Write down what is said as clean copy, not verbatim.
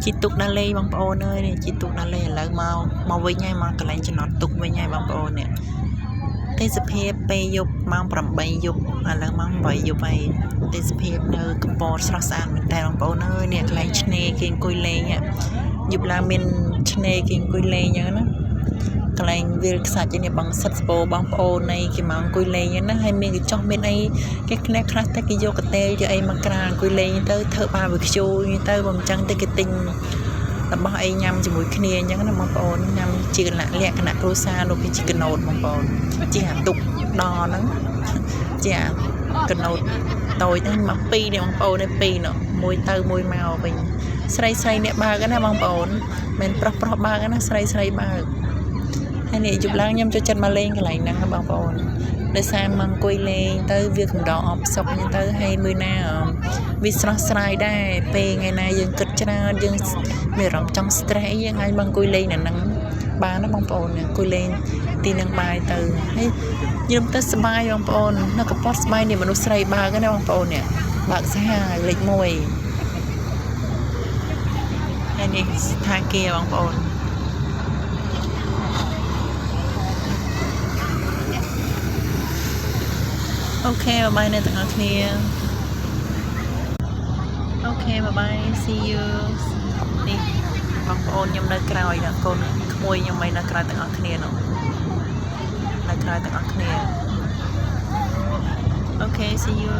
ជិះទូកដើរលេងបងប្អូនអើយនេះជិះទូកដើរលេងឥឡូវមកមកវិញហើយមកកន្លែងចំណតទូកវិញហើយបងប្អូននេះទេសភាពពេលយប់ម៉ោង8យប់ឥឡូវម៉ោង8យប់ហើយទេសភាពនៅកំពតស្រស់ស្អាតមែនតើបងប្អូនអើយនេះកន្លែងឆ្នេរគេអង្គុយលេងយប់ឡើងមានឆ្នេរគេអង្គុយលេងអញ្ចឹងណាកន្លែងវាលខ្សាច់នេះបងសិតស្ពោបងប្អូននៃគេមកអង្គុយលេងហ្នឹងណាហើយមានកញ្ចុះមានអីគេខ្លះខ្លះតែគេយកកន្ទេលយកអីមកក្រាលអង្គុយលេងទៅធ្វើ barbecue ទៅបើមិនចឹងទៅគេទិញរបស់អីញ៉ាំជាមួយគ្នាអញ្ចឹងណាបងប្អូនញ៉ាំជាលក្ខណៈគ្រួសារនោះគេជាកណូតបងប្អូនជាអាទុកដល់ហ្នឹងជាអាកណូតតូចហ្នឹងមកពីរនេះបងប្អូននេះពីរនោះមួយទៅមួយមកវិញស្រីស្រីអ្នកបើកណាបងប្អូនមិនប្រុសប្រុសបើកណាស្រីស្រីបើកហើយនេះយប់ឡើងខ្ញុំចូលចិត្តមកលេងកន្លែងហ្នឹងណាបងប្អូនដោយសារមកអង្គុយលេងទៅវាកំដរអផ្សុកអញ្ចឹងទៅហើយមួយណាវាស្រស់ស្រាយដែរពេលថ្ងៃណាយើងគិតច្រើនយើងមានអារម្មណ៍ចង់ stress អីយើងអាចមកអង្គុយលេងនៅហ្នឹងបានណាបងប្អូនអង្គុយលេងទីនឹងបាយទៅហើយយល់ទៅសប្បាយបងប្អូននៅកពតស្បាយនេះមនុស្សស្រីបើកណាបងប្អូននេះបើកសាហាវលេខ1ហើយនេះស្ថាគារបងប្អូន OK, bye bye អ្នកទាំងអស់គ្នា OK, bye bye, see you. នេះបងប្អូនខ្ញុំនៅក្រោយណាកូនក្មួយខ្ញុំមិននៅក្រោយទាំងអស់គ្នានោះនៅក្រោយទាំងអស់គ្នា OK, see you.